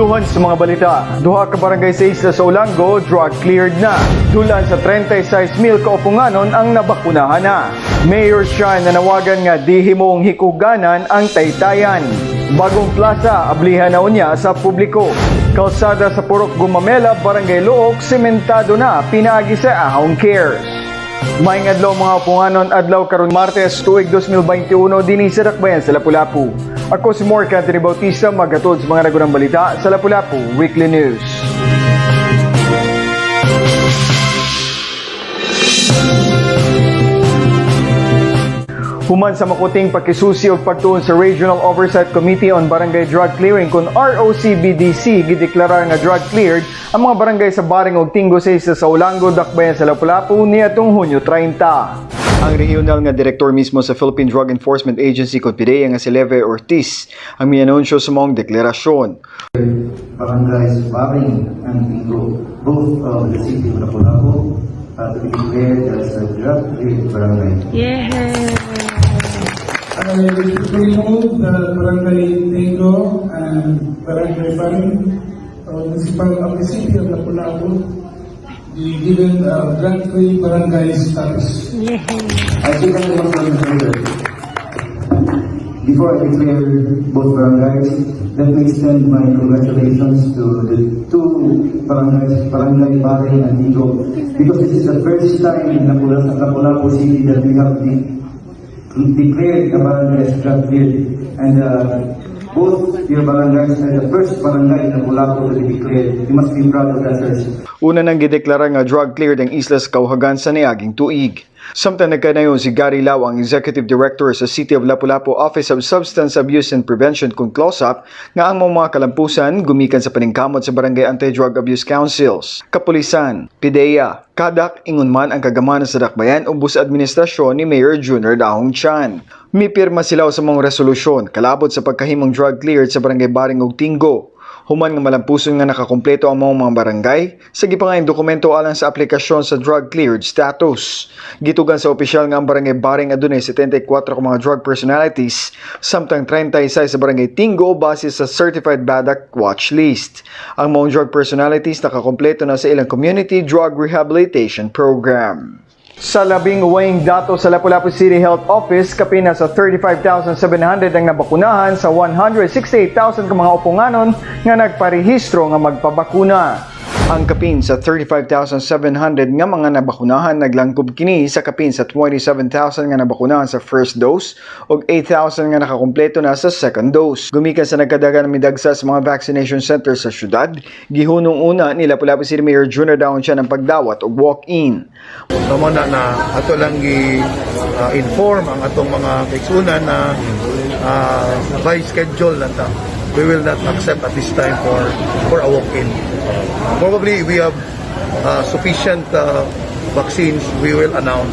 Duluhan sa mga balita, duha ka barangay sa Isla sa Olango, drug cleared na. Dulan sa 36 mil kaupunganon ang nabakunahan na. Mayor Chan nanawagan nga di himong hikuganan ang taytayan. Bagong plaza, ablihan na unya sa publiko. Kalsada sa Purok Gumamela, Barangay Looc, sementado na, pinaagi sa Ahong Cares. Maayong adlaw, mga upunganon, adlaw karon Martes, tuig 2021, dinhi sa Dakbayan sa Lapu-Lapu. Ako si Mark Anthony Bautista, maghatod sa mga nagunang balita sa Lapu-Lapu Weekly News. Human sa makuting pagkisusi og pagtuon sa Regional Oversight Committee on Barangay Drug Clearing kon ROCBDC, gideklarar nga drug cleared ang mga barangay sa Baring ug Tingo sa Isla sa Olango, Dakbayan sa Lapu-Lapu niadtong Hunyo 30. Ang regional nga direktor mismo sa Philippine Drug Enforcement Agency kon PDEA nga si Leve Ortiz ang mianunsyo sa maong deklarasyon. Barangays Baring and Tingo, both of the city of Lapu-Lapu, to be declared as a drug-free barangay. Yeah! I remove the Barangay Tingo and Barangay Baring, municipal of the city of Lapu-Lapu, be given a drug-free barangay status. Yeah! I second the motion, Mr. Leader. Before I declare both barangays, let me extend my congratulations to the two barangays, Barangay Baring and Tingo, because this is the first time in Lapu-Lapu City that we have declared a barangay as drug cleared. And both your barangays are the first barangay in Lapu-Lapu to be declared. You must be proud of that, sirs. Una nang gideklara nga drug cleared ang isla sa Kauhagan sa niaging tuig. Samtang nagkanayon si Gary Lau, ang Executive Director sa City of Lapu-Lapu Office of Substance Abuse and Prevention kung CLOSAP, nga ang mga kalampusan gumikan sa paningkamot sa Barangay Anti-Drug Abuse Councils, Kapulisan, PDEA, Kadak, ingon man ang kagamanan sa dakbayan ubos sa administrasyon ni Mayor Junard Ahong Chan. Mipirma sila sa mga resolusyon kalabot sa pagkahimong drug cleared sa Barangay Baring ug Tingo. Human nga malampuson nga nakakumpleto ang mga barangay sa gipangayong dokumento alang sa aplikasyon sa drug cleared status. Gitugan sa opisyal nga ang Barangay Baring adunay 74 ka mga drug personalities, samtang 36 sa Barangay Tingo base sa Certified BADAC watch list. Ang mga drug personalities nakakumpleto na sa ilang community drug rehabilitation program. Sa labing uwaying dato sa Lapu-Lapu City Health Office, kapin na sa 35,700 ang nabakunahan sa 168,000 ka mga upunganon nga nagparehistro nga magpabakuna. Ang kapin sa 35,700 nga mga nabakunahan naglangkob kini sa kapin sa 27,000 nga nabakunahan sa first dose ug 8,000 nga nakakumpleto na sa second dose. Gumikan sa nagkadagan midagsa sa mga vaccination centers sa syudad, gihunong una ni Lapu-Lapu City Mayor Junard Ahong Chan ang pagdawat og walk-in. So mo na na ato lang gi inform ang atong mga kaigsunan na by schedule lang ta. We will not accept at this time for a walk-in. Probably we have sufficient vaccines, we will announce.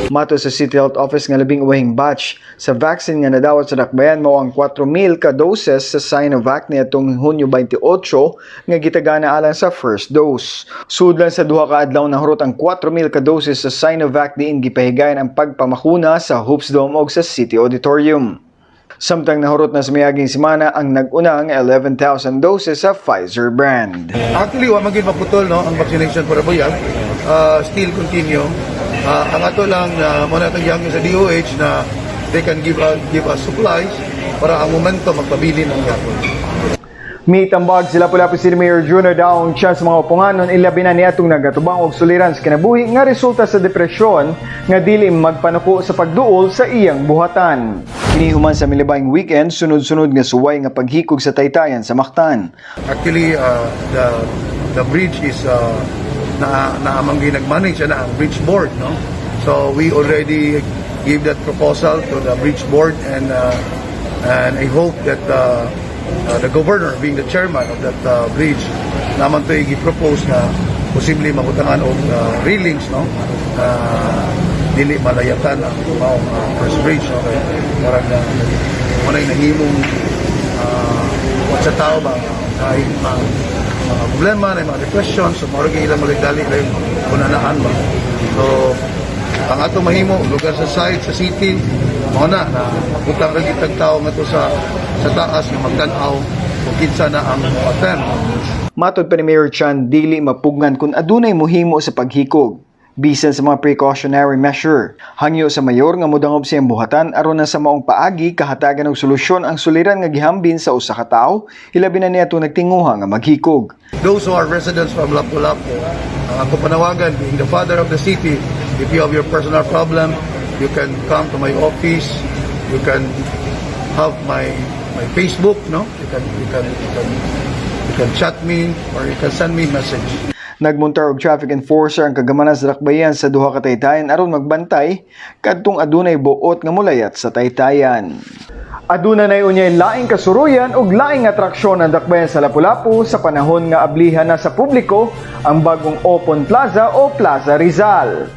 Matod sa City Health Office nga labing uwahing batch sa vaccine nga nadawat sa dakbayan mao ang 4,000 ka doses sa Sinovac niadtong Hunyo 28 nga gitagana alang sa first dose. Sudlan sa duha ka adlaw nahurot ang 4,000 ka doses sa Sinovac diin gipahigayon ang pagpamakuna sa Hoops Dome ug sa City Auditorium. Samtang nahurot na sa miaging semana ang nag-unang 11,000 doses sa Pfizer brand. Actually, wa man gyud maputol, no, ang vaccination for buyag. Still continue. Ang ato lang na mo na itong sa DOH na they can give us supplies para ang momento magpabilin ang gapon. Mitambag sila Lapu-Lapu City Mayor Junard Ahong Chan sa mga upunganon, ilabi na niadtong nagatubang og suliran sa kinabuhi nga resulta sa depresyon, nga dili magpanuko sa pagduol sa iyang buhatan. Kini human sa milibayng weekend, sunod-sunod nga suway nga paghikog sa taytayan sa Mactan. Actually, the bridge is na naamang ginag-manage na ang bridge board, no? So we already gave that proposal to the bridge board and I hope that the governor, being the chairman of that bridge, naman to gi-propose na posible mabutangan og railings, no, dili malayatan ang maong first bridge, no, kay murag na mo na nahimong sa tao ba ay mga problema na mga depression, so mao ra ilang maligdali lang kunanaan ba. So ang ato mahimo lugar sa site sa city mao na na magbutang ra kitag tao ngadto sa taas nga magtan-aw. kung kinsa na ang mo-attend. Matod pa ni Mayor Chan, dili mapugnan kung adunay muhimo sa paghikog bisan sa mga precautionary measure. Hangyo sa mayor nga modangop siyang buhatan aron na sa maong paagi kahatagan og solusyon ang suliran nga gihambin sa usa ka tawo, hilabi na niya nagtinguha nga maghikog. Those who are residents from Lapu-Lapu, ang ako panawagan, being the father of the city, if you have your personal problem, you can come to my office, you can have my Facebook, no? You can chat me or you can send me message. Nagmuntar og traffic enforcer ang kagamanan sa dakbayan sa duha ka taytayan aron magbantay kadtong adunay buot nga mulayat sa taytayan. Aduna nay unyay laing kasuruyan ug laing atraksyon ang dakbayan sa Lapu-Lapu sa panahon nga ablihan na sa publiko ang bagong Open Plaza o Plaza Rizal.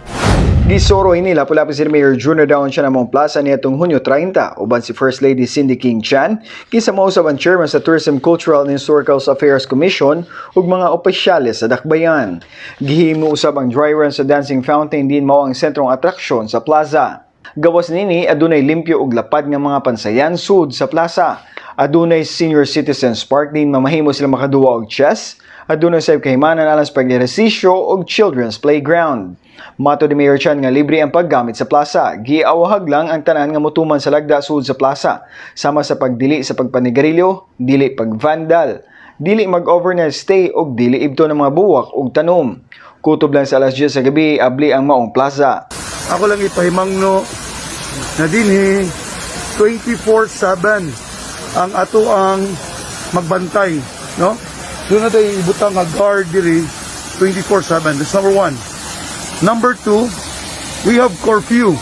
Gisoro ini Lapu-Lapu City Mayor Junior Daon Chan among plaza niadtong Hunyo 30 uban si First Lady Cindy King Chan, kinsa mausab ang chairman sa Tourism, Cultural and Historical Affairs Commission ug mga opisyales sa dakbayan. Gihimo usab ang dry run sa dancing fountain din mao ang sentrong atraksyon sa plaza. Gawas nini, adunay limpyo ug lapad nga mga pansayan sud sa plaza. Adunay senior citizens park din mamahimo sila makaduwa og chess. Adunay sa kahimanan alang sa pag-ehersisyo ug children's playground. Matod ni Mayor Chan nga libre ang paggamit sa plaza. Giawahag lang ang tanan nga mutuman sa lagda sud sa plaza, sama sa pagdili sa pagpanigarilyo, dili pagvandal, dili mag-overnight stay ug dili ibto ng mga buwak ug tanom. Kutob lang sa alas 10 sa gabi, abli ang maong plaza. Ako lang ipahimangno na dinhi 24/7 ang ato ang magbantay, no? Doon na tayo ibutang nga guard diri 24/7. That's number one. Number two, we have curfew.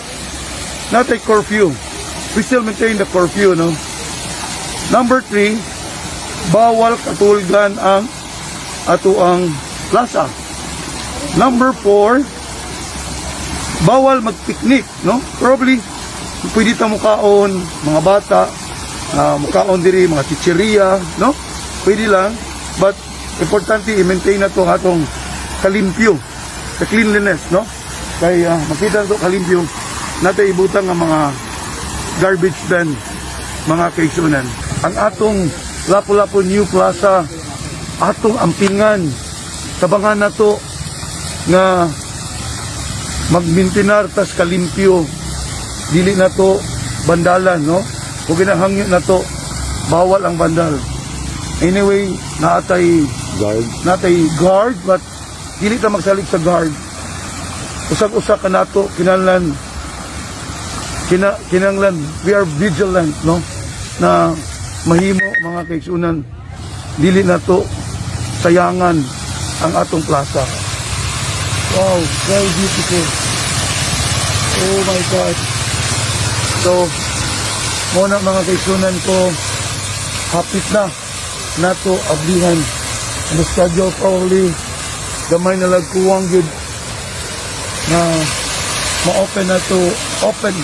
Not a curfew. We still maintain the curfew, no? Number three, bawal katulgan ang ato ang plaza. Number four, bawal magpiknik, no? Probably pwede ta mukaon mga bata, mukaon diri mga chicheria, no? Pwede lang, but importante i-maintain na to ang atong kalimpyo, the cleanliness, no? Kay makita na to kalimpyo, natay ibutang ang mga garbage bin, mga kaigsuonan. Ang atong Lapu-Lapu New Plaza, atong ampingan, tabangan na to nga magmintinar tas kalimpyo, dili na to bandalan, no? Kung ginahangyo na to, bawal ang bandal. Anyway, naatay Guard. Natay guard, but dili ta magsalig sa guard. Usag-usa ka nato, kinahanglan kinanglan we are vigilant, no, na mahimo, mga kaigsuonan, dili na to sayangan ang atong plaza. Wow, very beautiful. Oh my God. So mo na, mga kaigsuonan ko, hapit na nato ablihan. The schedule, probably gamay na lang kuwang gyud na ma-open na to, open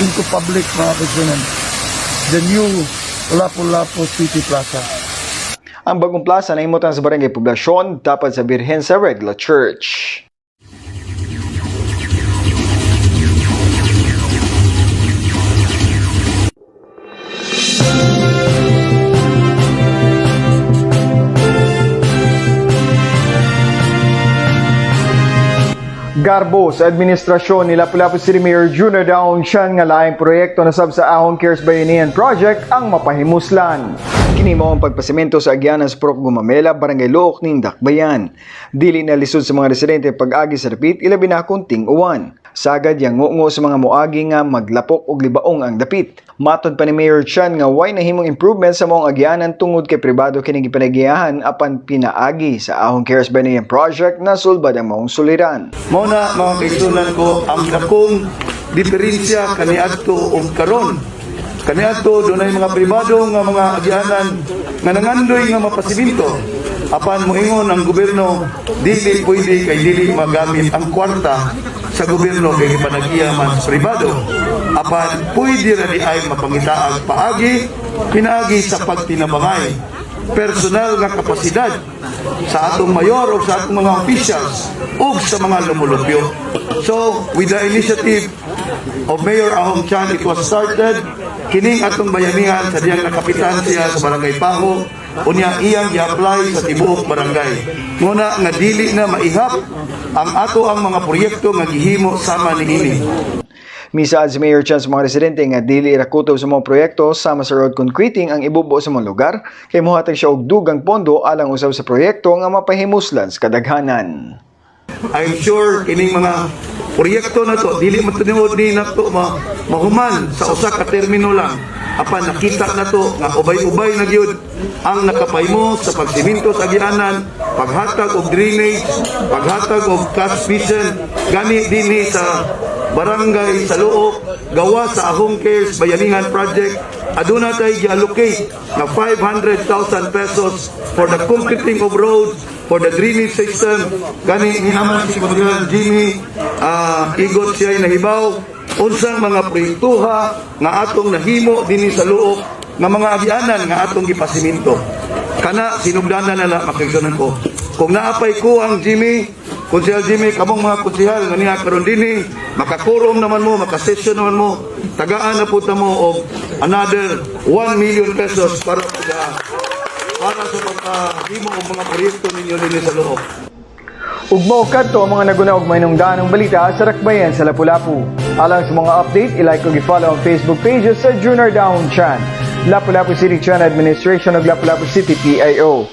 into public, mga kaigsuonan, the new Lapu-Lapu City Plaza. Ang bagong plaza na imutan sa Barangay Poblasyon, dapat sa Birhen sa Regla Church. Garbo sa administrasyon ni Lapu-Lapu City Mayor Junior Daong Chan nga laing proyekto na sab sa Ahong Cares Bayanihan Project ang mapahimuslan. Kini mao ang pagpasemento sa agyanan sa Purok Gumamela, Barangay Looc ning Dakbayan. Dili na lisod sa mga residente pag-agi sa dapit, ilabi na kung ting-uwan. Sagad yang ngungo sa mga moagi nga maglapok og libaong ang dapit. Matod pa ni Mayor Chan nga way nahimong improvement sa maong agyanan tungod kay pribado kining gipanagiyahan, apan pinaagi sa Ahong Cares Bayanihan Project na sulbad ang maong suliran. Mao na, mga kaigsuonan ko, ang dakong diferensya kaniadto ug karon. Kaniadto dunay mga pribado nga mga agyanan nga nangandoy nga mapasiminto. Apan moingon ang gobyerno dili pwede kay dili magamit ang kwarta sa gobyerno kay gipanagiya man sa pribado. Apan pwede ra di ay mapangitaag paagi, pinaagi sa pagtinabangay personal nga kapasidad sa atong mayor o sa atong mga officials o sa mga lumulupyo. So, with the initiative of Mayor Ahong Chan, it was started kining atong bayanihan sa diyang nakapitan siya sa Barangay Pajo. Unya iyang gi-apply sa tibuok barangay. Muna nga dili na maihap ang ato ang mga proyekto nga gihimo sama niini. Misaad si Mayor Chan sa mga residente nga dili ra kutob sa mga proyekto sama sa road concreting ang ibubo sa mga lugar kay mohatag siya og dugang pondo alang usab sa proyekto nga mapahimuslan sa kadaghanan. I'm sure kining mga proyekto na to dili man tinuod ni nato mahuman sa usa ka termino lang, apan nakita na to nga ubay-ubay na gyud ang nakapaymo sa pagsiminto sa agianan, paghatag og drainage, paghatag og catch basin. Gani dinhi sa barangay sa Looc, gawa sa Ahong Cares Bayanihan Project, aduna tay gi-allocate na 500,000 pesos for the concreting of roads, for the drainage system. Gani ni naman si Konsehal Jimmy Igot, siya nahibaw unsang mga proyektuha nga atong nahimo dinhi sa Looc nga mga agianan nga atong gipasiminto. Kana sinugdanan na na, makigsunan ko. Kung naapay ko ang Jimmy, Konsehal Jimmy, kamong mga konsehal nga niya karon dinhi, makakurom naman mo, makasession naman mo, tagaan na po ta mo og another 1 million pesos para sa pagkahimo og mga proyekto ninyo dinhi sa Looc. Ug mao kadto ang mga naguna og mahinungdanong balita sa Rakbayan sa Lapu-Lapu. Alang sa mga update, i-like ug i-follow ang Facebook pages sa Junior Down Chan, Lapu-Lapu City Chan Administration ug Lapu-Lapu City PIO.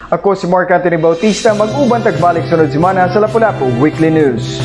Ako si Mark Anthony Bautista, mag-uban tagbalik sunod semana sa Lapu-Lapu Weekly News.